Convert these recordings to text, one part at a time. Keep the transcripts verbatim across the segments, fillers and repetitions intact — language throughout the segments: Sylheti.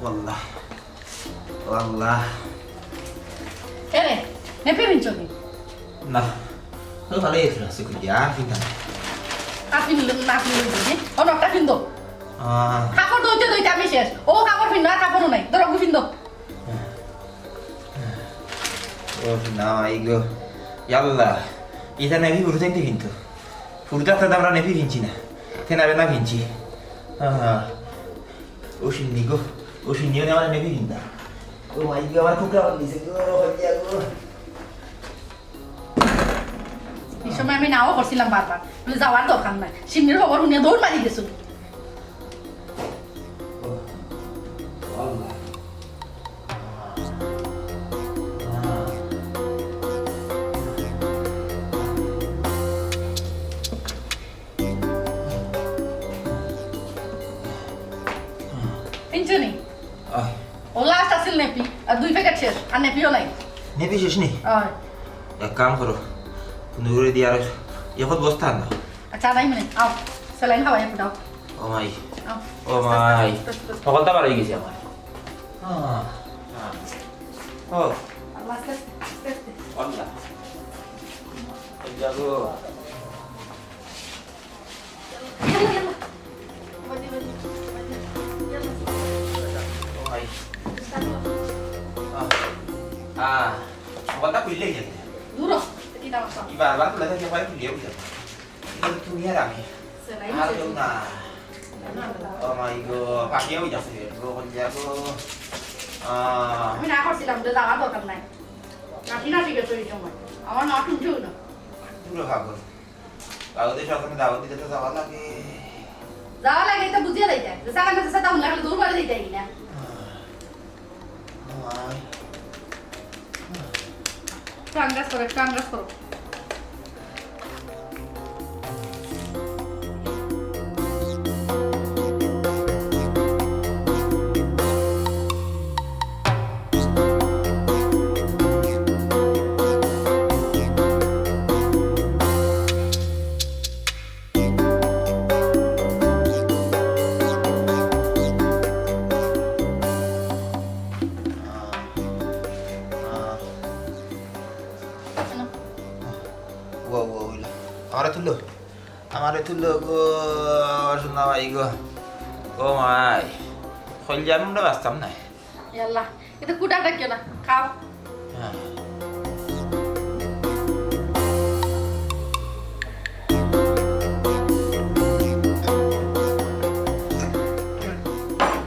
আল্লাহ, ও আল্লাহ। এরে, নেপি ফিনছো নি? না, তো ভালোই আছে, আছে কই, আর ফিনতাম না। আর ফিনলে, না ফিনলে বুঝি, ও নকটা ফিন দো। আহ। কাপড় ধইতে ধইতে আমি শেষ। ও কাপড় ফিন না, আর কাপড়ও নাই। ধরো, ফিন দো। ও না, এই গো। ইয়াল্লা, ইতা নেপি ফুরুতা ইনতে ফিনতো। ফুরুতা তো আমরা নেপি ফিনছি না। তে না বেনা ফিনছি। আহ। ও শিন্নি গো, ও শিন্নি মানে আমার নেপি ফিন্দা। ও মাই গো, আমার টুকরা বান দিছে গো, হইয়া গো। এই সময় আমি নাও করছিলাম বারবার, বলে, "যাওয়ার দরকার নাই।" শিন্নির খবর শুনিয়া দৌড় মারি গেছো। ও, ও আল্লাহ। ফিনছো নি? আহ। ও লাস্ট আছিল নেপি, আর দুই প্যাকেট শেষ, আর নেপিও নাই। নেপি শেষ নি? অয়। এক কাম করো, তুমি করে দিয়ে আর এক বস্তা আনো। আচ্ছা, নাই মানে, আও, স্যালাইন খাওয়াই একটু দাও। ও মাই। আও। ও মাই। আস্তে, আস্তে, আস্তে। সকালটা বার হয়ে গেছে আমার। আহ, আহ। ও। আল্লাহ, আস্তে, আস্তে, আস্তে, আস্তে। আল্লাহ। এই যাবো। ও ভাই। আহ, আহ, সকালটা খুললেই যাবে। দূর হ, কি দাম আছে? কি বারবার খুলে থাকে, ভাই, খুলিয়াও যাবে। কিন্তু তুমি আর আমি। সেলাই আর নিচে কেউ না। না, না। ও মাই গো, ফাটিয়াও যাচ্ছে, গো, কোন যাবো? আহ। আমি না করছিলাম, যে যাওয়ার দরকার নাই। নাতি নাতি গেছে এই সময়। আমার না শুনছেও না। দূরে ভাগো। কাগজে শাসনে দাওয়াত দিতে তো যাওয়া লাগে। যাওয়া লাগে, এটা বুঝিয়ে দেয় যায়। যে সালামে যে সাথে আমরা দৌড় মারে দিতে না। আহ। আহ। একটু আন্দাজ করো, একটু আন্দাজ করো। ও, ও, ওইলা। আমারে তুলো। আমারে তুলো গো, আমার সোনা ভাই গো। ও মাই, কইলে আমি মনে বাঁচতাম না। ইয়াল্লা, এটা কুটা রাখিও না, খাও। হ্যাঁ।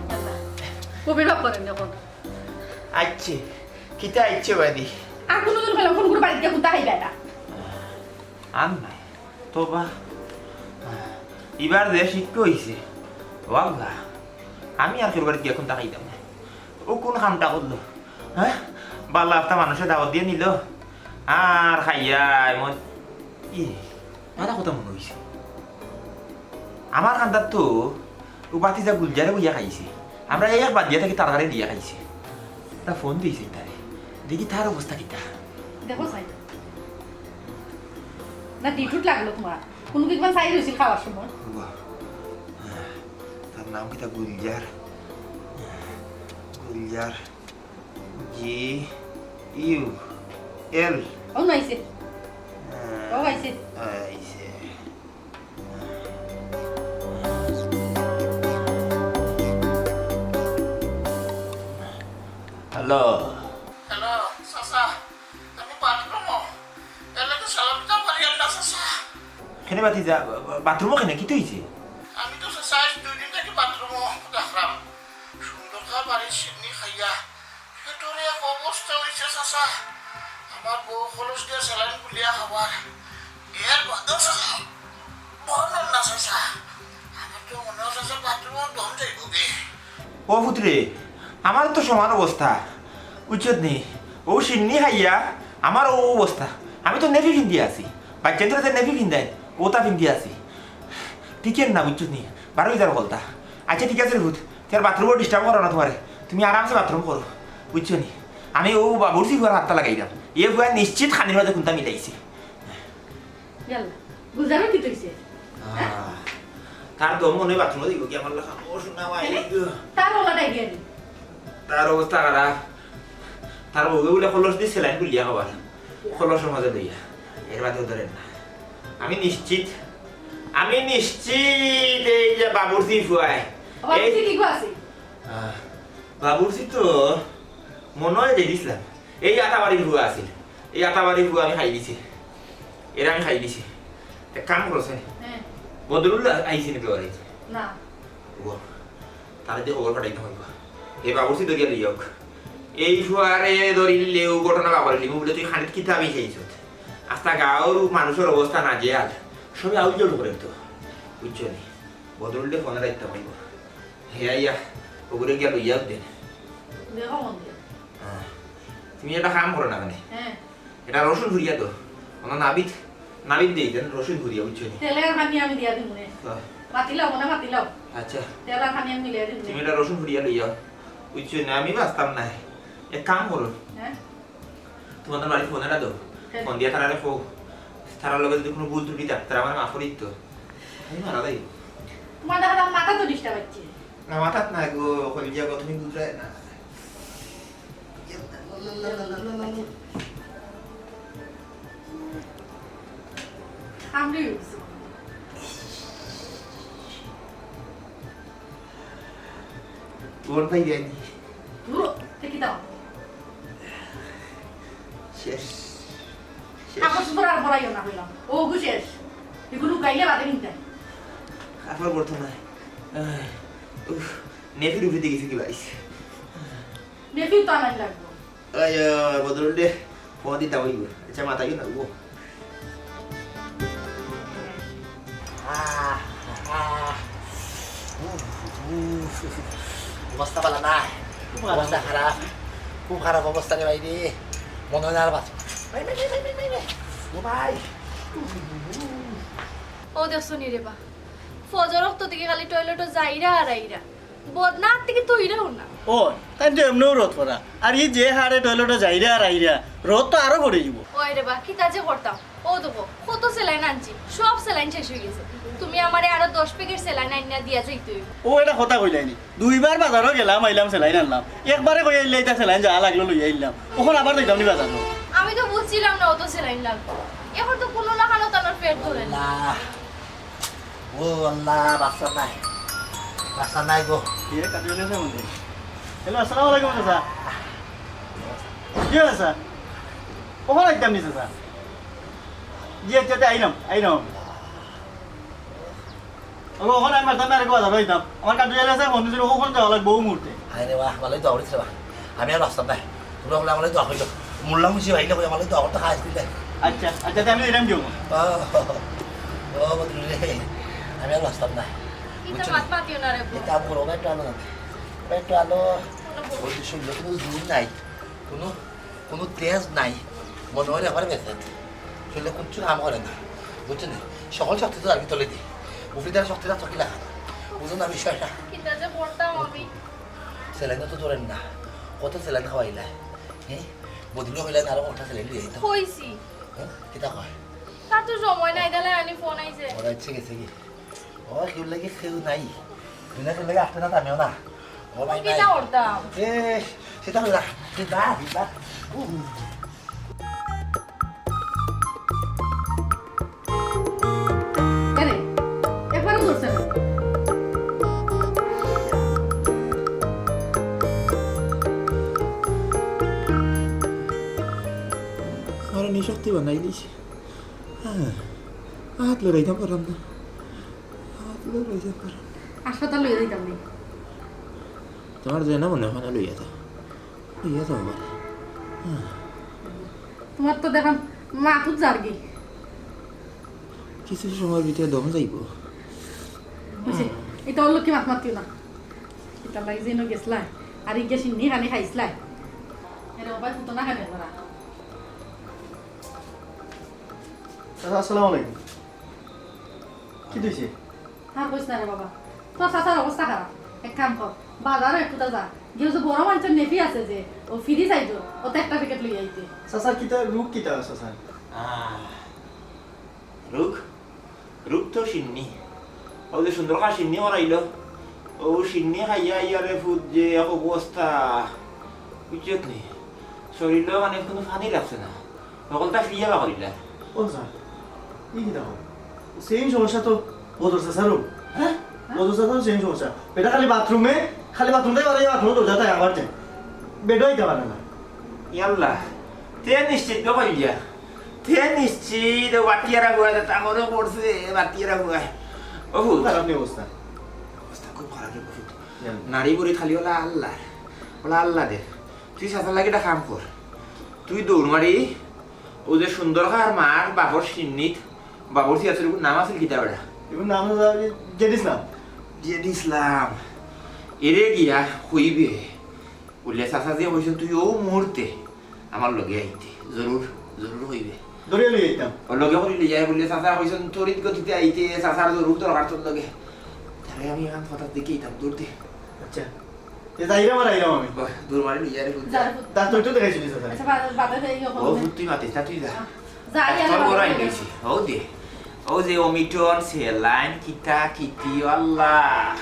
ইয়াল্লা, কবির বাপ করেন যখন। আইছে, কিতা আইছে বাড়ি? আর কোনোদিন হলে কোন গুরু বাড়িতে কোনটা খাইবে এটা? আর নাই। তোবা, ইবার যে শিক্ষা অইছে, ও আল্লাহ, আমি আর কেউর বাড়িত গিয়া কুন্তা খাইতাম না। ও কোন কামটা করলো? হ্যাঁ? বালা একটা মানুষে দাওয়াত দিয়া নিল, আর খাইয়া এমন, ই, মাথা কথা মনে অইছে। আমার কান্দাত তো ও বাতিজা গুলজারে বইয়া খাইছে। আমরা এক বাদ দিয়া থাকি তার ঘরে দিয়া খাইছে। তা ফোন দিছে তারে। দেখি তার অবস্থা কিতা। দেখো চাই। না, ডিটুট লাগলো তোমার। কোনো কি তোমার চাই রইছিল খাওয়ার সময়? বাহ। তার নাম কিতা? Gulzar. Gulzar. G U L. ও নাইছে। ও আইছে। আইছে। হ্যালো। হ্যালো, চাচা, আমি বাথরুমো। এর লাগি সালামটা মারিয়ার না, চাচা। কেনে বাতিজা, বা-, বা-, বাথরুমো কেনে? কিতা অইছে? আমি তো, চাচা, আজ দুই দিন থাকি বাথরুমো রাখলাম। সুন্দর খা বাড়ির শিন্নি খাইয়া। পেটর এক অবস্থা অইছে, চাচা। আমার বউ খলস দিয়া স্যালাইন গুলিয়া খাবার। এর বাদেও চাচা, বন্ধ না চাচা। আমার তো মনে হয় চাচা বাথরুমো দম যাইব গে। ও পুত্রে, আমার তো সমান অবস্থা। বুঝছত নি? ও শিন্নি খাইয়া আমার ও অবস্থা। আমি তো নেপি ফিন্দি আছি। বাচ্চাদের তো নেপি ফিন্দাই, ওটা ফিন্দি আছি। ঠিক না, বুঝছত নি? বারো হাজার কলতা। আচ্ছা, ঠিক আছে রে পুত, তোর বাথরুমো ডিস্টার্ব করো না তোমারে। তুমি আরামসে বাথরুম করো, বুঝছো নি? আমি ও বাবুর্চি ফুয়ার হাতটা লাগাই দাম। এ ফুয়া নিশ্চিত খানির মাঝে কুন্তা মিলাইছে। ইয়াল্লা, গুলজারও কিতা অইছে? আহ, তার দম মনে বাথরুমো দিব কি আমার লেখা? ও শোনা ভাই। কেনে? তার ওলা ডাই গেলি। তার অবস্থা খারাপ। তার বউয়ে বুলে কলস দি সেলাইন খুলিয়া খাবার। কলসর মাঝে লইয়া। এর বাদেও ধরের না। আমি নিশ্চিত, আমি নিশ্চিত এই যে বাবুর্চি ফুয়ায়। বাবুর্চি এই কি গো আছে? আহ, বাবুর্চি তো মনে হয় যে দিছিলাম। এই আতাবাড়ির ফুয়া আছিল। এই আতাবাড়ির ফুয়া আমি খাই দিছি। এরা আমি খাই দিছি। এক কাম করছে। হ্যাঁ। বদরুল আইছি নাকি ওর এই? না। ও, তারে দিয়া খবর পাঠাইতে হইব। হে বাবুর্চি ধরিয়া লইয়া হোক। এই ফুয়ারে ধরিলেও ঘটনা বাবারে লিমু বুলে তুই খানিত কিতাবই চাইছত। আস্তা গাঁওর মানুষর অবস্থা না যে আর। সবে আউল জল করেন তো। বুঝছো নি? বদরুলরে ফোনে রাখতে হইব। হে আইয়া, ওগুলো গিয়া লইয়া দেন। দেখো মন দিয়া। হ্যাঁ। তুমি একটা কাম করো না কেনে? হ্যাঁ। এটা রসুন ফুরিয়া তো। ওনা নাবিদ, নাবিদ দেই দেন রসুন ফুরিয়া, বুঝছো নি? তেলে আর পানি আমি দিয়া দিমু নে। হ্যাঁ। মাতিলাও, মনে মাতিলাও। আচ্ছা। তেল আর পানি আমি মিলিয়া দিমু নে। তুমি এটা রসুন ফুরিয়া লইয়া, বুঝছো নি? আমি বাঁচতাম না। এক কাম করো। হ্যাঁ? তোমাদের বাড়ি ফোন এটা দাও। হ্যাঁ। ফোন দিয়া তারারে কও। তারার লগে যদি কোনো ভুল ত্রুটি থাকে, তারা আমার মাফ করে দিত। আমি মারা যাই। তোমার দেখা যাক মাথা তো ডিস্টার্ব হচ্ছে। না, মাথাত না গো, কলিজা গো, তুমি বুঝরায় না। আমরাই বুঝছি। ওর ভাই যায়নি। দূর, দেখি দাও। শেষ। শেষ। কাপড় চোপড় আর পরাইও না কইলাম। ও গু শেষ। এগুলো লুকাইলে বাদে কিনতে। কাপড় পরতো না। আহ, উফ, নেফির উপরে দিয়ে গেছে কি বাইস। নেফির তো আনাই লাগবো। ওই, ওই, ওই, বদরুল রে, ফোন দিতে হইব। আচ্ছা, মাথায় না, ও। আহ, আহ, উফ, উফ, উফ। অবস্থা ভালো না। খুব খারাপ। অবস্থা খারাপ। খুব খারাপ অবস্থা রে ভাই রে। মনে হয় না আর বাঁচবো। ভাই, ভাই, ভাই, ভাই, ভাই, ভাই। ও ভাই। ও দেখছো নি রে বা, ফজর অক্ত থেকে খালি টয়লেটও যাইরা আর আইরা। বদনার থেকে তৈরাও না। ও, তাই তো এমনেও রোদ পড়া। আর ই যে হারে টয়লেটও যাইরা আর আইরা, রোদ তো আরো পড়ে যাইব। ওই রে বা, কিতা যে করতাম। ও দেখো, কত সেলাইন আনছি, সব সেলাইন শেষ হয়ে গেছে। তুমি আমারে আরো দশ প্যাকেট সেলাইন আইনা দিয়া যাইতে হইব। ও, এটা কথা কইলাইনি। দুইবার বাজারও গেলাম, আইলাম, সেলাইন আনলাম। একবারে কই আইলে এটা সেলাইন যা লাগলো লই আইলাম। ওখান আবার যাইতাম নি বাজারও। আমি তো বুঝছিলাম না অত সেলাইন লাগবো। এখন তো কোনো না কানো তানোর পেট ধরে না। আল্লাহ। ও আল্লাহ, বাচ্চা নাই। বাচ্চা নাই গো। কে কাজে গেছে মনে হয়? হ্যালো, আসসালামু আলাইকুম চাচা। কি হয়েছে স্যার? ওখানে একদম নিচে স্যার। জি, আচ্ছা, আচ্ছা, আইলাম, আইলাম। ও, ওখানে আমি মারতাম না, আরেকবার ধরো দিতাম। আমার কাছে এলে স্যার, বন্ধু ছিল, ওখানে যাওয়া লাগবে, ও মুহূর্তে। আরে বাহ, ভালোই তো, অবশ্যই বাহ। আমি আর বাঁচতাম না। তোমরা বলে আমার দোয়া করিল। মোল্লা মুন্সি ভাইলে কই আমার দোয়া করতে খাইস দিলে। আচ্ছা, আচ্ছা, তে আমি এরম যাবো। ও, ও, বন্ধু রে, আমি আর বাঁচতাম না। ইতা বুঝছো নি? মাত মাতিও না রে, বউ। এই কাম করো, একটু আলো না। একটু আলো। কোনো বউ। ওই যে শরীরে কোনো জোর নাই। কোনো কোনো তেজ নাই, মনে হয় আমার বেঁচে আছে। শরীরে কিচ্ছু কাম করে না, বুঝছো নি? সকল শক্তি তো আর কি তুলে দি। উফিদার শক্তি না থাকিলা, বুঝো না বিষয়টা? কিতা যে করতাম আমি। সেলাইন তো ধরেন না, কত সেলাইন খাওয়াইলা? হ্যাঁ, বদলি হইলে না আরো কটা সেলাইন লইয়া আইতো। কইছি। হ্যাঁ, কিতা কয়? তার তো সময় নাই, তাহলে আনি ফোন আইছে। ওরা ইচ্ছে গেছে কি? ও, কেউ লাগে কেউ নাই। তুই না কেউ লাগে আসতে না, আমিও না। ও ভাই, ও, কিতা নাই। করতাম? এ, সেটা হলো না। তুই যা, তুই যা। উহ। কেনে? একবারও ধরছে না। আমারে নিঃশক্তি বানাই দিছে। হ্যাঁ, হাত লড়াইতাম পারলাম না। হাত লড়াইতাম পারলাম না। হাসপাতাল লইয়া যাইতাম নি। তোমার যে না মনে হয় না লইয়া যাও। লইয়া যাও আমারে। হ্যাঁ। তোমার তো দেখলাম মাথা যারগি। কিছু সময়ের ভিতরে দম যাইব। বুঝছি, এটা অইলো কি মাত মাতিও না। এটা লাগি যেন গেছলা, আর ইগে সিন্নি খানি খাইছলা। এরে বাবা, তুই তো না খানি করা। চাচা, আসসালামু আলাইকুম। কি দিছে? আর কইস না রে বাবা, তোর চাচার অবস্থা খারাপ। এক কাম কর, বাজারো একটু যা, গিয়া যে বড় মানষর নেফি আছে যে, ও ফ্রি সাইজর, ওতে একটা প্যাকেট লই আইতে। চাচার কিতা রোগ কিতা আছে, চাচা? আহ, রোগ? রোগ তো সিন্নি। ও যে সুন্দর করে সিন্নি করাইলো, ও শিন্নি খাইয়া আইয়া রে ফুত যে এক অবস্থা, বুঝছত নি? শরীরও মানে কুনু পানি লাগছে না, হকলতা ফিয়া বা করিলা। ও স্যার, ই কিতা কও? সেম সমস্যা তো বদর চাচারও। হ্যাঁ? বদর চাচারও সেম সমস্যা। বেটা খালি বাথরুমে, খালি বাথরুম থাকি বারইয়া বাথরুমর দরজা থাকি আবার যায়। বেডও আইতা পারে না। ইয়াল্লা, তে নিশ্চিত না করিয়া। তে নিশ্চিত, ও বাটিয়ারা বুয়া, তা করে করছে, বাটিয়ারা বুয়া। ও ফুত। খারাপ নি অবস্থা? অবস্থা খুব খারাপ রে ফুত। জানি। নাড়ি বুড়ি খালি ওলা আল্লাহ, ওলা আল্লাহ দে। তুই চাচার লাগি একটা কাম কর, তুই দৌড় মারি, ও যে সুন্দর কার মার বাপর শিন্নিত, বাপর সিয়াসর নাম আছিল কিতা বেটা? এগুর নাম হলো জেড ইসলাম। জেড ইসলাম। এরে গিয়া কইবে, বুলে, "চাচা যে কইছইন, তুই ও মুহূর্তে আমার লগে আইতে, জরুর, জরুর কইবে।" ধরিয়া লই আইতাম। ও লগে করি লই যায়, বুলে, "চাচা কইছইন, তড়িৎ গতিতে আইতে, চাচার জরুর দরকার তোর লগে।" তারে আমি এখন কথা দেখে আইতাম, দূর দে। আচ্ছা। এ যাইরাম আর আইরাম আমি। ওই, দূর মারি লই যায় রে, বুঝ যা। যা, তুই তো দেখাইছিলি, চাচা। আচ্ছা, বাদ, বাদ দে, এই ও, কথা। তুই মাতিস না, তুই যা। যা, যা, ডাক্তার যা, বড় যা। আইন লইছি। ও দে। ও যে অমিটন, সেলাইন, কিতা, কিতি, আল্লাহ।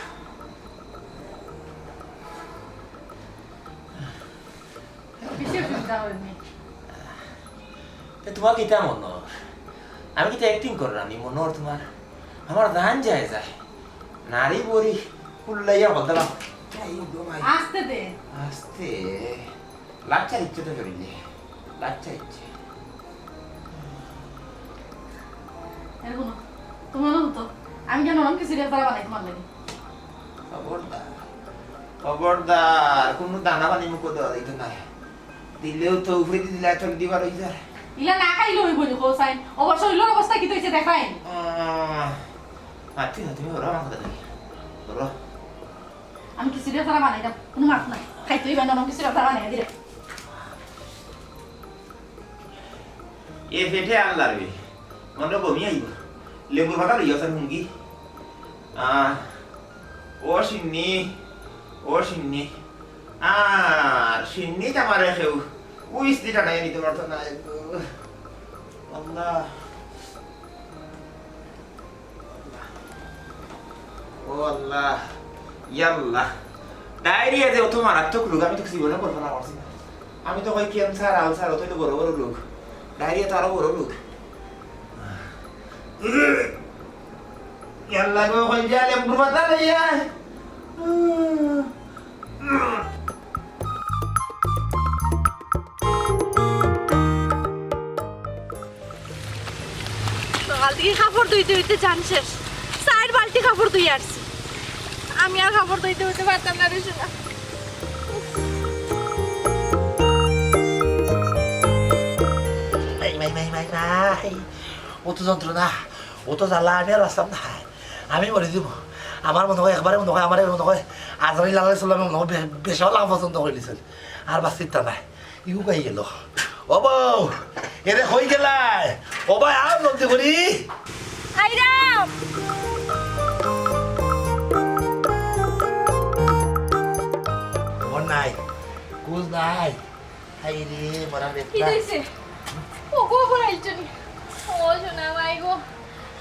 বেশি অসুবিধা হয়নি। তে তোমার কিতা মনে অর? আমি কিতা অ্যাক্টিং কররাম নি মনে অর তোমার? আমার জান যায় যায়। নাড়ি বুড়ি কুল্লাইয়া বলতাম। আস্তে দে। আস্তে। লাচ্চা ইচ্ছে তো শরীরে। লাচ্চা ইচ্ছে। এরকম তোমার মতো আমি কেন অনেক কিছু রেফারা বানাই তোমার লাগি? খবরদার, খবরদার, কুনু দানা পানি মুখো দেওয়া যাইতো নায়। দিলেও তো উপরে দি দিলে এত দিবার অই যায়। ইলা না খাইলে অইবো নি, কও চাইন। অবশ্য অইলোর অবস্থা কিতা অইছে দেখাইন। আহ, মাতি না, তুমি ওরা আমার কথা দেখি। ওরা। আমি কিছু রেফারা বানাই দাও, কুনু মাত নাই। খাইতে অইবা না, আমি কিছু রেফারা বানাই দিলে। এ পেটে আর লাগবে, মনে বমি আইব। লেবুর পাতা লইয়া আছেন হুঙ্গি। আহ, ও শিন্নি, ও শিন্নি। আর শিন্নি তো আমার কেউ, ওই স্ত্রীটা নাই, নিতে পারতো না। আল্লাহ। ও আল্লাহ, ইয়া আল্লাহ। ডায়রিয়া যে অত মারাত্মক রোগ, আমি তো জীবনে কল্পনা করছি না। আমি তো কই ক্যান্সার, আলসার, অত তো বড় বড় রোগ। ডায়রিয়া তো আরো বড় রোগ। ইয়া আল্লাহ গো, কই যা লেবুর পাতা লইয়া। সকাল থাকি কাপড় ধুইতে ধুইতে জান শেষ। চাইর বালতি কাপড় ধুই আরছি। আমি আর কাপড় ধুইতে ধুইতে পারতাম না রে সোনা। মাই, মাই, মাই, মাই, মাই। অত যন্ত্রণা, অত জ্বালা, আমি আর বাঁচতাম না। আমি মরি যাইমু। আমার মনে অয় একবারে মনে অয়, আমার মনে অয় আজরাইল আলাইহিস সালামে মনে অয় বে-, বেশাও লাভ পছন্দ করিলিছইন। আর বাঁচিতাম নায়। ইউ গাই গেল। ও বউ, এরে কই গেলায়? ও ভাই, আও জলদি করি। আইরাম। খবর নাই, খোঁজ নাই। হায় রে, মরা বেটা। কি হইছে? ও গো, গো, আইছো নি? ও সোনা মাই গো।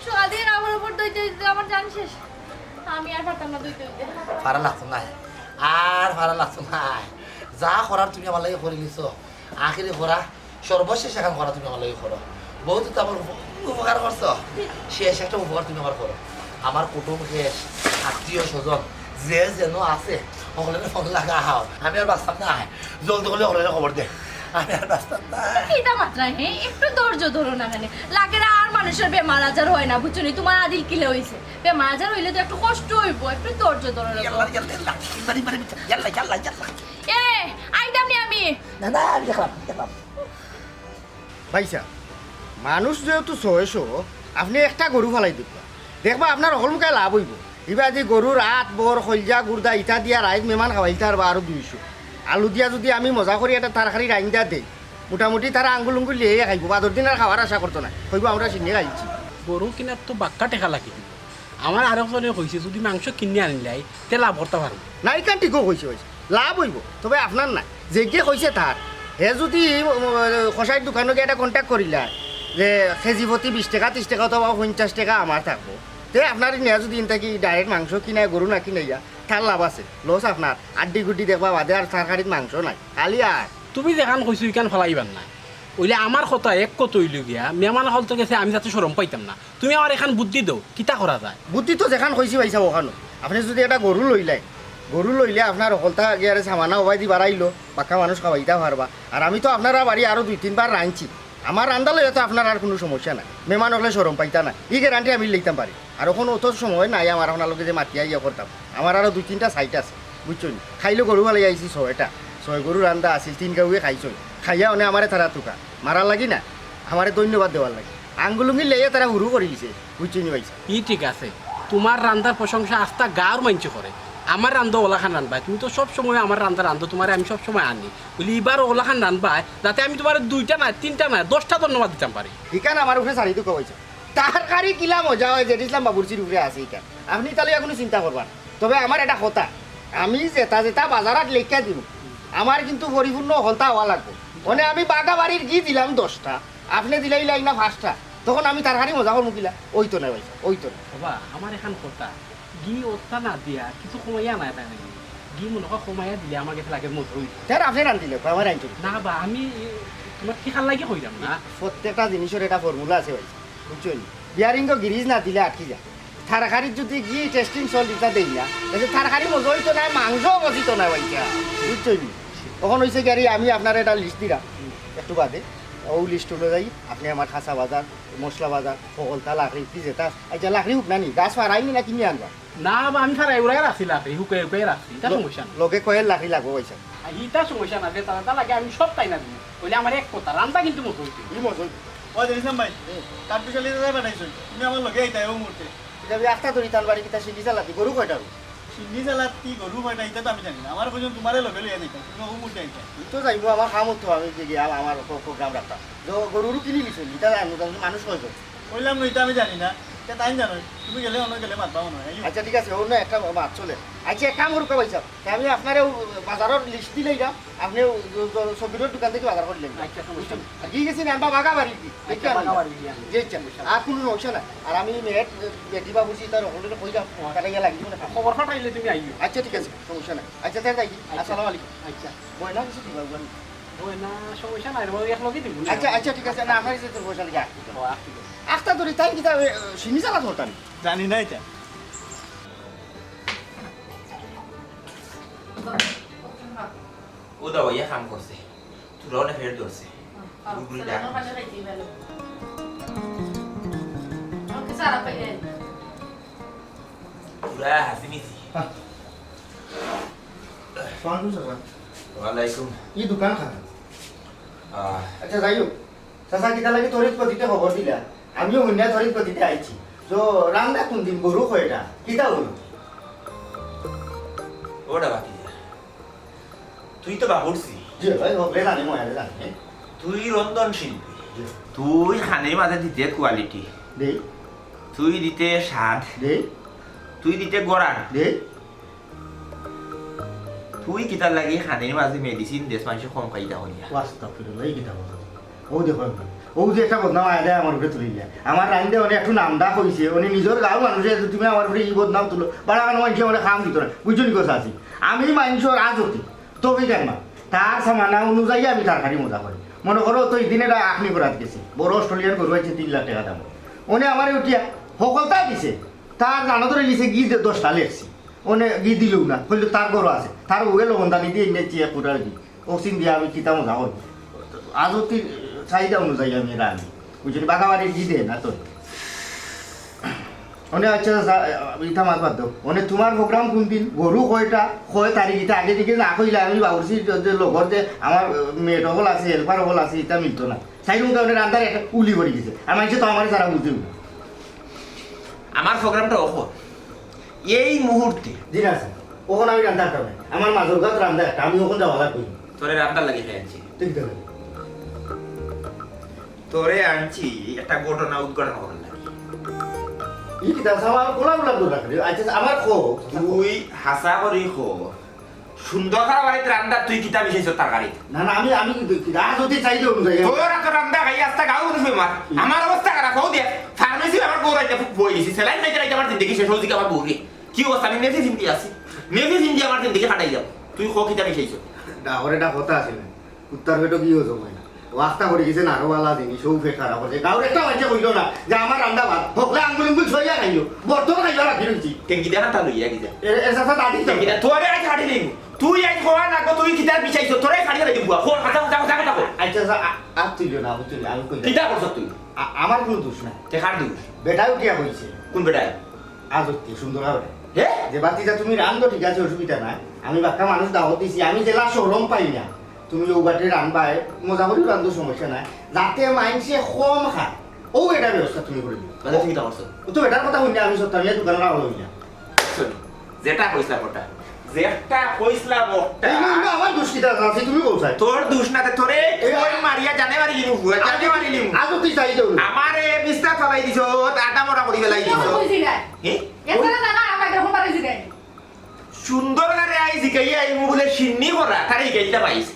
সকাল থাকি কাপড় উপর ধুইতে ধুইতে আমার জান শেষ। আমি আর পারতাম না ধুইতে ধুইতে। পারা লাগতো নায়, আর পারা লাগতো নায়। যা করার তুমি আমার লাগি করিলিছো। আখেরি করা, সর্বশেষ এখান করা তুমি আমার লাগি করো। বউতে তো আমার উপ-, উপকার করছো। শেষ একটা উপকার তুমি আমার করো। আমার কুটুম খেশ, আত্মীয় স্বজন, যে যেন আছে, হকলরে ফোন লাগাও। আমি আর বাঁচতাম নায়। জলদি করি হকলরে খবর দে। আমি আর বাঁচতাম নায়। কিতা মাতরায় হে? একটু ধৈর্য ধরো না কেনে? লাগের আর মানুষর বেমার আজার অয় না, বুঝছো নি? তুমার আদিল কিলা অইছে? বেমার আজার অইলে তো একটু কষ্ট অইবো, একটু ধৈর্য ধরো না। ইয়াল্লা, ইয়াল্লা, ইয়াল্লা। বাড়ি, বাড়ি, বাড়ি। ইয়াল্লা, ইয়াল্লা, ইয়াল্লা। এ, আইতাম নি আমি। না, না, আমি দেখলাম, আমি দেখলাম। ভাইসাব, মানুষ যেহেতু ছয়শো, আপনে একটা গরু ফালাই দিবা। দেখবা আপনার হকলমুখায় লাভ অইবো। ইবাদি গরুর আত, বর, কইলজা, গুর্দা ইতা দিয়া রাইত মেহমান খাওয়াইতা পারবা আরো দুইশো। আলু দিয়া যুদি আমি মজা করি একটা তরকারি রাইন্দা দেই, মোটামুটি তারা আঙ্গুল উঙ্গুল লিয়াইয়া খাইবো। বাদর দিন আর খাওয়ার আশা করতো নায়। কইবো আমরা শিন্নি খাইছি। গরু কিনার তো বাক্কা টেকা লাগে। আমার আরকজনে কইছে, যুদি মাংস কিনি আনিলাই, তে লাভ করতা পারমু। না, ইখান ঠিকউ কইছে, কইছে। লাভ অইবো, তবে আপনার নায়। যেগিয়ে কইছে তার। হে যুদি, উম, কসাইর দোকানো গিয়া একটা contact করিলা, যে কেজি প্রতি বিশ টেকা, ত্রিশ টেকা অথবা পঞ্চাশ টেকা আমার থাকবো। তে আপনার নিয়া যুদি ইন থাকি direct মাংস কিনায়, গরু না কিনাইয়া, তার লাভ আছে, লস আপনার। আড্ডি গুড্ডি দেখবা বাদে আর তরকারিত মাংস নাই, খালি আর। তুমি যেখান কইছো ইখান ফালাইবার না। অইলে আমার কথা এক কথা অইল গিয়া, মেহমান অকল তো গেছে, আমি যাতে শরম পাইতাম না। তুমি আমার এখান বুদ্ধি দেও, কিতা করা যায়? বুদ্ধি তো যেখান কইছি পাইছা ওখানো। আপনে যুদি একটা গরু লইলাইন, গরু লইলে আপনার হকলতা গিয়ারে সামানা ওবায়দি বাড়াইলো, বাক্কা মানুষ খাওয়াইতা পারবা। আর আমি তো আপনারার বাড়ি আরো দুই তিনবার রানছি, আমার রান্দা লইয়া তো আপনার আর কুনু সমস্যা নাই, মেহমান অকলে শরম পাইতা না, ই গ্যারান্টি আমি লইতাম পারি। আর অখন অত সময় নাই আমার আপনার লগে যে মাতিয়া ইয়া করতাম, আমার আরো দুই তিনটা সাইট আছে, বুঝছইন? খাইলো গরু ফালাই আইছি ছয়টা, ছয় গরু রান্দা আছিল, তিন গাউয়ে খাইছইন, খাইয়া অনে আমারে তারা তুকা মারার লাগি না, আমারে ধন্যবাদ দেওয়ার লাগি। আঙ্গুলুঙ্গি লইয়া তারা হুরু করি দিছে, বুঝছইন নি ভাইসাব? ই ঠিক আছে, তুমার রান্দার প্রশংসা আস্তা গাঁওর মাইনষে করে। আমার রান্দা অলাখান রানবায়, তুমি তো সব সময় আমার রান্দা রান্দো, তুমারে আমি সব সময় আনি। অইলে ইবার অলাখান রানবায়, যাতে আমি তুমারে দুইটা না, তিনটা না, দশটা ধন্যবাদ দিতাম পারি। ইখান আমার উপরে ছাড়ি তুকা ভাইসাব। তরকারি কিলা মজা অয়, জেড ইসলাম বাবুর্চির উপরে আছে ইখান। আপনে ইতা লইয়া কুনু চিন্তা করবা না। তবে আমার একটা কথা, আমি যেটা যেটা বাজারত লেখিয়া দিমু, আমার কিন্তু পরিপূর্ণ হকলতা অওয়া লাগবো। মানে আমি বাগাবাড়ির ঘি দিলাম দশটা, আপনে দিলাইলা ইলা পাঁচটা, তখন আমি তরকারি মজা করমু কিলা? অইতো নায় ভাইসাব, অইতো নায়। বাবা, আমার এখান কথা, ঘি অতটা না দিয়া কিছু কমাইয়া আনায় তাই নাকি? ঘি মনে কয় কমাইয়া দিলে আমার গেছে লাগে মজা অইতো। তার আপনে রান্দিলে, আমার আনতে। না বা, আমি, এ, তুমার ঠিকার লাগি কইরাম না। প্রত্যেকটা জিনিসর একটা ফর্মুলা আছে ভাই, বুঝছইন নি? বিয়ারিংও গিরিজ না দিলে আটকি যায়। তরকারিত যুদি ঘি টেস্টিং সল্ট ইতা দেই না, তাইলে তরকারি মজা অইতো নায়, মাংসও মজিতো নায় ভাইসাব, বুঝছইন নি? অখন অইছে গিয়া রে, আমি আপনারে একটা লিস্ট দিরাম একটু বাদে, অউ লিস্ট অনুযায়ী আপনে আমার কাঁচা বাজার, মশলা বাজার, হকলতা, লাকড়ি, কি যেটা, আচ্ছা, লাকড়ি হুকনা নি, গাছ ফারাইনি না কিনি আনবা? না বা, আমি ফারাই উরাই রাখছি লাকড়ি, হুকাই হুকাই রাখছি, ইতা ল-, সমস্যা নাই। লগে কয়েল লাকড়ি লাগবো ভাইসাব। আর ইতা সমস্যা না, যেটা যেটা লাগে আমি সব তাই না দিমু। অইলে আমার এক কথা, রান্দা কিন্তু মজা অইতো। ই মজা অইতো। ও, জেড ইসলাম ভাই, হুম। কাঠ বিশালি দাদা পাঠাইছইন, তুমি আমার লগে আইতায় অউ মুহূর্তে। ইটা আমি আস্তা ধরি তান বাড়ি কিতা সিন্নি চালাতি, গরু কয়টা? সিন্নি চালাতি গরু কয়টা, ইটা তো আমি জানি না। আমার কইছইন তুমারে লগে লইয়া যাইতাম, তুমি অউ মুহূর্তে আইতায়। ই তো যাইমু, আমার কাম অইতো, আমি যে গিয়া আমার প্রো-, প্রোগ্রাম রাখতাম। গ-, গরু উরু কিনি নিছো, ইটা জানো, তার মানুষ কয়জন? কইলাম না, ইটা আমি জানি না। ইটা তাইন জানো, তুমি গেলে অনো গেলে মাতবা মনে অয়, আইও। আচ্ছা, ঠিক আছে, অউ না একটা মাত চলে। আচ্ছা, এক কাম করুক্কা ভাইসাব, তে আমি আপনারে অউ বাজারর লিস্ট দিলাইরাম, আপনে অউ জ-, জ-, সবিরর দোকান থাকি বাজার করিলাইরাম। আচ্ছা, সমস্যা নাই। আর ঘি গেছে নি আনবা বাগাবাড়ির ঘি। আচ্ছা, দেখি আনবা। বাগাবাড়ির ঘি আনবা। জি, আচ্ছা। সমস্যা নাই। আর কুনু সমস্যা নাই। আর আমি মেট, বেটি বাবুর্চি তার হকলরে কইরাম, ও। তারা গিয়া লাগি মনে অয়। খবর পাঠাইলে তুমি আইও। আচ্ছা, ঠিক আছে, সমস্যা নাই। আচ্ছা, তাই যাই। আচ্ছা। আসসালামু আলাইকুম। আচ্ছা। গয়না কিছু দিবা, গয়না। গয়না সমস্যা নাই রে বাবা, এক লগে দিমু নে। আচ্ছা, আচ্ছা, ঠিক আছে। না, আমার কাছে তো পয়সা লাগে। ও, আচ্ছা। আস্তা ধরি তাই কিতা, এ, সিন্নি চালা ধরতাম। জানি না ইটা। ও দা ভাইয়া কাম করছে। তোরাও না ফের ধরছে। হ্যাঁ, গুগলি ডাক। পুরা হাসি মিছি। হ্যাঁ। সালাম আলাইকুম চাচা। ওয়ালাইকুম। ই দোকান খান। আহ। আচ্ছা, যাই হোক। চাচা, কিতা লাগি তড়িৎ গতিতে খবর দিলা? আমিও হুনিয়া তড়িৎ গতিতে আইছি। তো রান্দা কুন দিন গরু কয়টা? কিতা অইলো? ওটা বাকি যা। তুই তো বাবুর্চি। জি ভাই, হকলে জানে, ময়ারে জানে। তুই রন্ধন শিল্পী। জি। তুই খানির মাঝে দিতে কোয়ালিটি। দে। তুই দিতে স্বাদ। দে। তুই দিতে গড়ান। দে। তুই কিতার লাগি খানির মাঝে মেডিসিন দেস মানষে কম খাইতা করিয়া? ও আস্তাগফিরুল্লাহ, ই কিতা কথা? ও দেখো, ও যে একটা বদনাম আয় দেয় আমার উপরে তুলিলিয়া। আমার রান্দে অনে একটু নাম ডাক অইছে, অনে নিজর গাঁওর মানষে যদি তুমি আমার উপরে ই বদনাম তুলো, বাড়া কানো মানষে আমারে কাম দিতো না। বুঝছো নি কথা আছে? আমি মানষর আজতি, তৌফিক আহমদ। তার সামানা অনুযায়ী আমি তরকারি মজা করি। মনে করো তো, ই দিন একটা আখনি করাত গেছি, বড় অস্ট্রেলিয়ান গরু আইছে তিন লাখ টেকা দাম। অনে আমারে উঠিয়া হকলতা দিছে, তার জানো ধরে লিছে গিয়ে দশটা লেখছি। অনে ঘি দিলেও না, কইলো তার ঘরো আছে। তার ওয়ে লবণ দানি দিয়ে এনে চিয়া কুটার দি। অক্সিন দিয়া আমি কিতা মজা করি। আজও তুই চাহিদা অনুযায়ী আমি রানি। বুঝলি, বাগাবাড়ি ঘি দে না তো। অনে আচ্ছা, যা, ইতা মাত বাদ দাও। অনে তোমার প্রোগ্রাম কোন দিন? গরু কয়টা? কয় তারিখ? ইতা আগে দিকে না কইলে আমি বাবুর্চি যে লগর যে আমার, আহ, মেয়েট অকল আছে, হেল্পার অকল আছে, ইতা মিলতো না। চাইরুম কারণে রান্দার একটা উলি পড়ি গেছে। আর মানষে তো আমার ছাড়া বুঝেও না। আমার প্রোগ্রামটা অখন। এই মুহূর্তে। জি না স্যার, অখন আমি রান্দার কারণে। আমার মাজুর গাত রান্দা একটা, আমি অখন যাওয়া লাগবে। তোরে রান্দার লাগি খাই আনছি। ঠিক আছে। তোরে আনছি একটা ঘটনা উদ্ঘাটন করার লাগি। ই কিতা স্যার, আমার কোলা কোলা দূর রাখবে। আচ্ছা, আমার খো। তুই হাসা করি খো। সুন্দর খারাপ বাড়িতে রান্দার তুই কিতা মিশাইছ তরকারি? না, না, আমি, আমি কিন্তু রাজনীতি চাইলে অনুযায়ী। তোর এত রান্দা খাই আস্তা গাঁও মানুষ বেমার। হুম। আমার অবস্থা খারাপ, হও দে। ফার্মেসি আমার বউ রাইতে বই দিছি। সেলাইন খাইতে খাইতে আমার জিন্দেগি শেষ হয়েছে কি আমার বউরে। কি অবস্থা? আমি মেসে চিন্তি আছি। মেফি সিন্দি আমার জিন্দেগি কাটাই যাও। তুই ক কিতা মিশাইছস? ডাহরে ডাক কথা আছে না। কুত্তার পেটো কিও জমায় না। ওয়াক্তা করে গেছে না, আরো বালা জিনিস, ও পেট খারাপ আছে। গাঁওর একটা মানষে কইলো না যে আমার রান্দা ভাত। হকলে আঙ্গুল আঙ্গুল ছইয়া খাইও। বর্তন খাইবা রাখি রইছি। টেঙ্গি দেখান তা লইয়া গেছে। এর, এর সাথে দাদি তো। টেঙ্গি দে-, তোরে আজ হাঁটি নিমু। তুই আজ খোয়া লাগবো, তুই কিতা মিশাইছস? তোরে ছাড়িয়া দিমু। খোয়া, কথা, কথা, কথা, কথা। আচ্ছা, আচ্ছা, আ-, আর তুইও না, আমি তুই, আমি কই কিতা করছস তুই? আ-, আমার কোনো দোষ নাই। তে কার দোষ? বেটায় উঠিয়া কইছে। কোন বেটায়? আজ হচ্ছে সুন্দর হবে। হে? যে বাতিজা তুমি রান্ধো, ঠিক আছে, অসুবিধা নাই। আমি বাক্কা মানুষ দাওয়াত দিছি, আমি যেলা শরম পাই না। তুমি ও বাটে রানবায়, মজা করি রান্ধো, সমস্যা নাই। যাতে মাইনষে কম খায়, ও এটা ব্যবস্থা তুমি করে দিও। মানে তুমি কিতা করছো? ও তো বেটার কথা হুনি, আমি সত্য, আমি দোকানে রাখলো হই না। শোন, যেটা কইছলাম ওটা, যেটা কইছলাম ওটা। এই, এই, এই, আমার দোষ কিতা আছে? তুমি বলছো। তোর দোষ না, তে তোরে এই, কই মারিয়া জানে মারি লিমু, বুয়া, জানে মারি লিমু। আজ তুই চাই দেও। আমারে বিস্তার ফালাই দিছো, আটা মোটা করি ফেলাই দিছো। কইছি না। হে? এছাড়া জানা, আমরা এরকম পারে জিগাই। সুন্দর করে আই জিগাইয়া আইমু বলে সিন্নি করা, তারে হিগাইতা পাইস।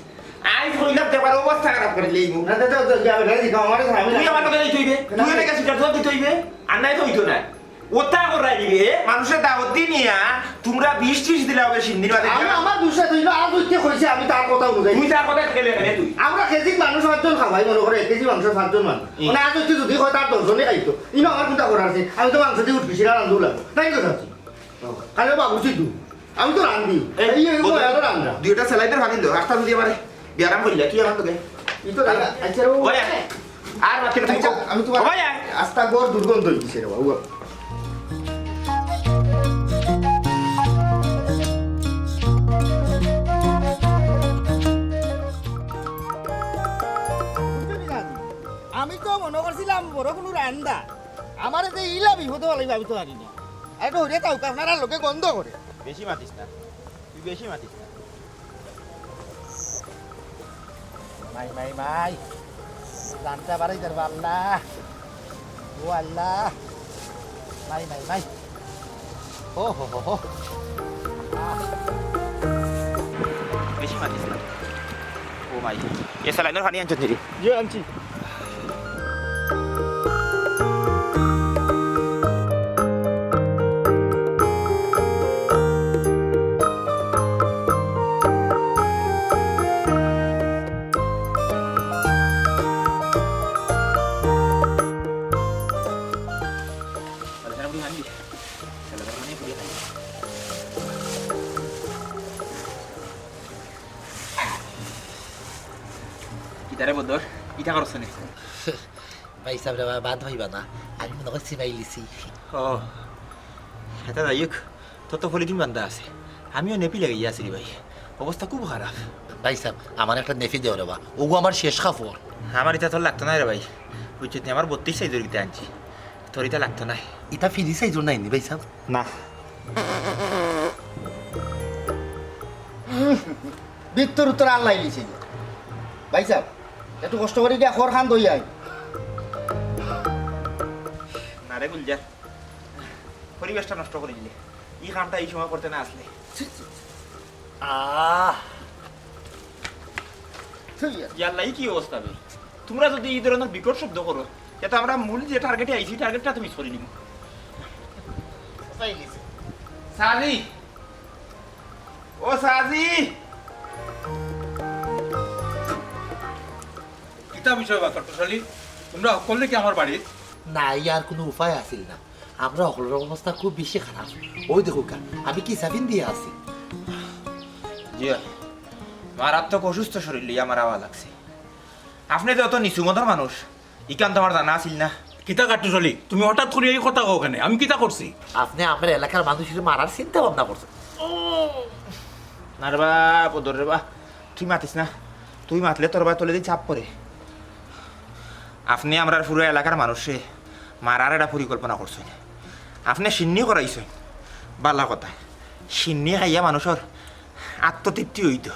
আই কইলাম দেবার অবস্থা খারাপ করে লইমু। না, না, না, না, না, না, না, আমারে সামনে তুই আমার লগে যাইতে হইবে। না, তুই না। এলাকা সিটার জবাব দিতে হইবে। আর নাই তো হইতো না। ওটা করাই দিবে। মানুষের দাওয়াত দি নিয়া তোমরা বিষ টিষ দিলা হবে সিন্নির মাঝে। আমি আমার দুষে তুই না, আর তুই কে কইছে আমি তার কথা অনুযায়ী। তুই তার কথা খেলে খেলে তুই। আমরা কেজি মানুষ সাতজন খাওয়াই, মনে করে এক কেজি মাংস সাতজন মানুষ। হুম। মানে আজ হচ্ছে যদি হয় তার দশজনে খাইতো। ইনো আমার কোনটা করার আছে? আমি তো মাংস দিয়ে উঠবি, সিরা রান্ধু লাগবো। তাই তো খাচ্ছি। খালি বাবুর্চি তুই। আমি তো রান্ধি। এই, এই, এই, কত? ওই আরো রান্ধা। দুইটা স্যালাইনের পানি লো, আস্তা যদি আমারে ব্যায়াম করিলা, তুই আমার তোকে। এই তো রান্ধা। আচ্ছা, ও ওই আয়। আর বাকি তুমি আচ্ছা, কো-, আমি তোমার ওই আয়। আস্তা গড় দুর্গন্ধ হইছে রে বাবু। আমি তো মনে করছিলাম বড় কোনো রান্দা। আমারে যে ইলা বিপদে ফালাইবা আমি তো জানি না। আরে তো হরিয়া থাক, আপনারা লোকে গন্ধ করে। বেশি মাতিস না, তুই বেশি মাতিস না। মাই, মাই, মাই। জানটা বাড়াই যার আল্লাহ। ও আল্লাহ। মাই, মাই, মাই। ও হো হো হো। আহ। বেশি মাতিস না। ও মাই। এ স্যালাইনের পানি আনছো নি? জি, আনছি। কিতারে বদর, ইটা করছ নি? ভাই সাহেব রে, বাদ হইবা না, আমি মনে করছি ভাই লিছি। ও, এটা যাই হোক, তোর তো পলিথিন বান্ধা আছে, আমিও নেপি লাগাইয়া আছি রে ভাই, অবস্থা খুব খারাপ। ভাই সাহেব, আমার একটা নেপি দেও রে বা, ওগু আমার শেষ কাপড়। আমার ইটা তোর লাগতো না রে ভাই, বুঝছিস নি, আমার বত্রিশ সাইজর ইটা আনছি, তোর ইটা লাগতো না। ইটা ফ্রি সাইজর নাই নি ভাই সাহেব? না। ভিতর উত্তর আল্লাহ লিছে। ভাই সাহেব, একটু কষ্ট করি গিয়া খড় খান দই আই। না রে গুলজার, পরিবেশটা নষ্ট করে দিলে। এই কামটা এই সময় করতে না আসলে। আহ। ইয়াল্লা, এই কি অবস্থা বে? তোমরা যদি এই ধরনের বিকট শব্দ করো, তে তো আমরা মূল যে টার্গেটে আইছি, টার্গেটটা তো মিস করি নিমু। সাজি! ও সাজি! কিতা বিষয় বা, কট্টশালী? তোমরা হকল দেখি আমার বাড়িত? না, ইয়ার কোনো উপায় আছিল না। আমরা হকলর অবস্থা খুব বেশি খারাপ। ওই দেখো কা, আমি কিসা পিন্দিয়া আছি। জি, মারাত্মক অসুস্থ শরীর লইয়া আমার আওয়া লাগছে। আপনে তো অত নিচু মতর মানুষ, ইখান তো আমার জানা আছিল না। কিতা কট্টশালী, তুমি হঠাৎ করি এই কথা কও কেনে? আমি কিতা করছি? আপনে আমার এলাকার মানুষরে মারার চিন্তা ভাবনা করছইন। না রে বা, বদর রে বা, তুই মাতিস না। তুই মাতলে তোর বায় তলেদি চাপ পড়ে। আপনে আমরার পুরা এলাকার মানুষরে মারার একটা পরিকল্পনা করছইন। আপনে সিন্নি করাইছইন, বালা কথা। সিন্নি খাইয়া মানুষর আত্মতৃপ্তি অইতো।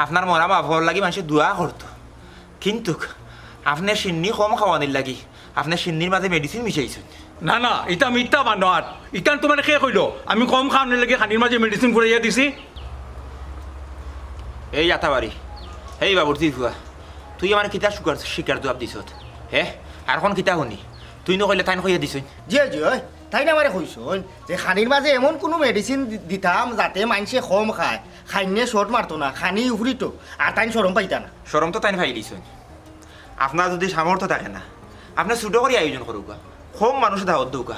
আপনার মরা মা বাফর লাগি মানষে দোয়া করতো। কিন্তুক আপনে সিন্নি কম খাওয়ানির লাগি আপনে সিন্নির মাঝে মেডিসিন মিশাইছইন। না, না, ইতা মিথ্যা বানোয়াট। ইখান তুমারে কে কইলো? আমি কম খাওয়ানির লাগি খানির মাঝে মেডিসিন ফুরাইয়া দিছি? এই আতাবাড়ি, এই বাবুর্চির ফুয়া, তুই আমারে কিতা শিকার, শিকার জবাব দিছত? হে? আর কোন কিতা হুনি? তুই নু কইলে তাইন কইয়া দিছইন। জি, জি, ওই। তাইন আমারে কইছইন যে খানির মাঝে এমন কুনু মেডিসিন দি-, দিতাম যাতে মানষে কম খায়, খাইনে শর্ট মারতো না, খানি উফরিতো, আর তাইন শরম পাইতা না। শরম তো তাইন পাইলিছইন। আপনার যুদি সামর্থ্য থাকে না, আপনে ছুটো করি আয়োজন করউক্কা, কম মানুষ দাওত দেউক্কা।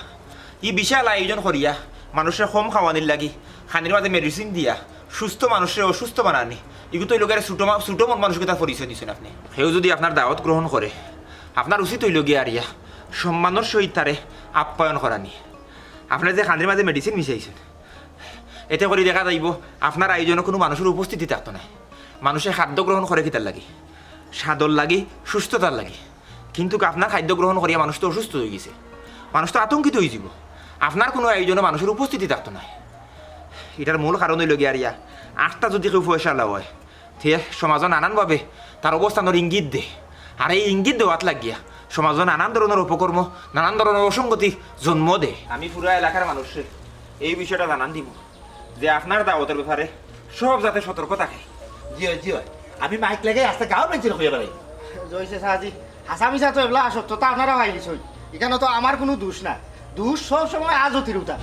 ই বিশাল আয়োজন করিয়া মানুষরে কম খাওয়ানির লাগি খানির মাঝে মেডিসিন দিয়া সুস্থ মানুষরে অসুস্থ বানানি, ইগু তো অইলো গিয়া ছুটো মা-, ছুটো মন মানসিকতার পরিচয় দিছইন আপনে। কেউ যুদি আপনার দাওত গ্রহণ করে, আপনার উচিত অইলো গিয়া আরিয়া সম্মানর সহিত তারে আপ্যায়ন করানি। আপনে যে খানির মাঝে মেডিসিন মিশাইছইন, এতে করি দেখা যাইবো আপনার আয়োজনো কুনু মানুষর উপস্থিতি থাকতো নায়। মানুষে খাদ্য গ্রহণ করে কিতার লাগি? স্বাদর লাগি, সুস্থতার লাগি। কিন্তু আপনার খাদ্য গ্রহণ করিয়া মানুষ তো অসুস্থ অইগেছে, মানুষ তো আতঙ্কিত অইযিবো। আপনার কুনু আয়োজনো মানুষর উপস্থিতি থাকতো নায়। ইটার মূল কারণ অইলো গিয়া আরিয়া, আটটা যুদি কেউ পয়সাআলা অয়, তে সমাজো নানানভাবে তার অবস্থানর ইঙ্গিত দেয়। আর এই ইঙ্গিত দেওয়াত লাগিয়া সমাজো নানান ধরনর অপকর্ম, নানান ধরনর অসঙ্গতি জন্ম দেয়। আমি পুরা এলাকার মানুষরে এই বিষয়টা জানান দিমু যে আপনার দাওতর ব্যাপারে সব যাতে সতর্ক থাকে। জি অয়, জি অয়। আমি মাইক লাগাই আস্তা গাঁওর মানষরে কইয়া বেড়াই। জি অয় চাচাজি, হাছা মিছা তো এবলা সত্যতা আপনারা পাইলিছইন। ইখানো তো আমার কুনু দুষ না। দুষ সব সময় আজতির উতা।